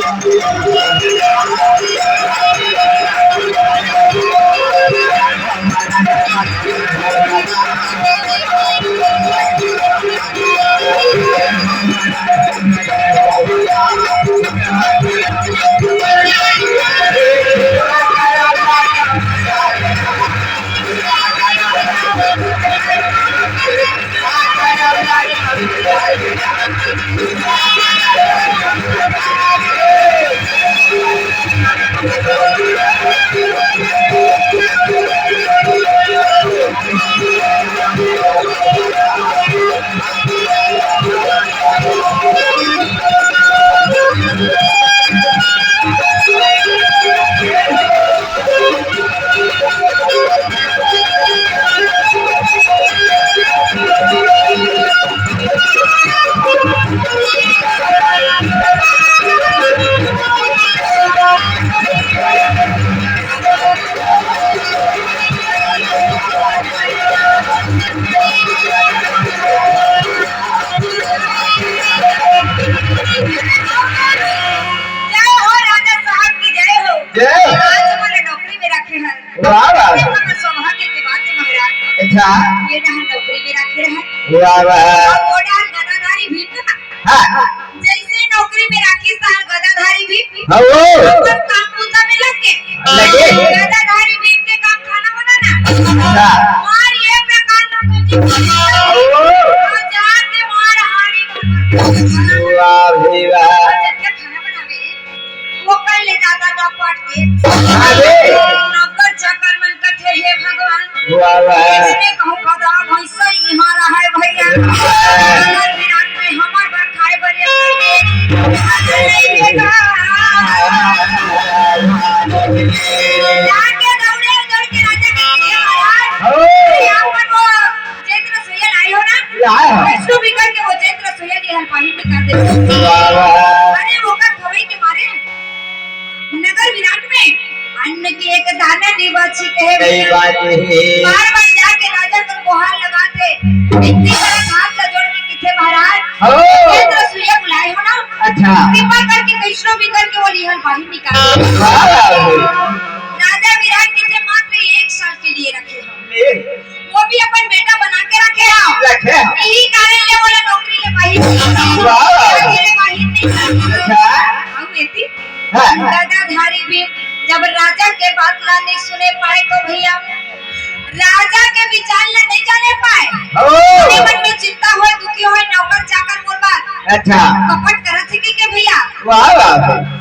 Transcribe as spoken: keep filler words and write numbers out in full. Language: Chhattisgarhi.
जय हो राजा साहब की, जय हो। जय। आज मोला नौकरी में रखे हन। वाह, वाह। ये तो हमर सौभाग्य के बात है महाराज। अच्छा। ये डहर नौकरी में रखे रहन। वाह, वाह। अब वो डहर गदाधारी भीम ना। हाँ। जैसे नौकरी में राखिस तहार गदाधारी भीम। हाँ, वो। अपन काम बूता में लग के। लगे। गदाधारी भीम के काम खाना बनाना। अच्छा। और ये प्रकार का कोई चीज नहीं। ओ। और जाके मार हाड़ी। वाह भाई वाह। जब खाना बनावे, वो कर ले जाता डॉक्टर के। अरे। नौकर चाकर मन कथे, "हे भगवान, वाह, वाह। इसने कहूँ गधा भैंसा यहाँ रहा है भैया। अगर विराट में हमार बर खाए बर एक जाके दौड़े दौड़ के राजा के पीछे महाराज, हो। ये आपन वो चैत्र सुइया लाई हो ना? लाए हो। वैष्णो बिगड़ के वो चैत्र सुइया निहर पानी निकाल दे। वाह, वाह। अरे, वो कर खवई के मारे नगर विराट में अन्न के एक दाना नहीं बाची कहे नहीं भैया। बाची। बार-बार जाके राजा कर गुहार लगाथे। इतनी बड़ा हाथ ला जोड़ के किथे महाराज, हो। चैत्र सुइया बुलाए हो ना? अच्छा। कृपा करके वैष्णो बिगड़ के वो निहर पानी निकाल दे। वाह। राजा विराट किथे मात्र एक साल के लिए रखे हो। ए। वो भी अपन बेटा बना के रखे हो। रखे हो। यही कारण ले बोला नौकरी ले बाहिर नहीं। वाह। नौकरी ले बाहिर नहीं। अच्छा। हम एती हाँ। गदाधारी भीम जब राजा के बात ला नहीं सुने पाए तो भैया राजा के विचार ला नहीं जाने पाए। ओ। अपने मन में चिंता होए, दुखी होए, नौकर चाकर मोर बात। अच्छा। कपट करत है कि के भैया? वाह, वाह।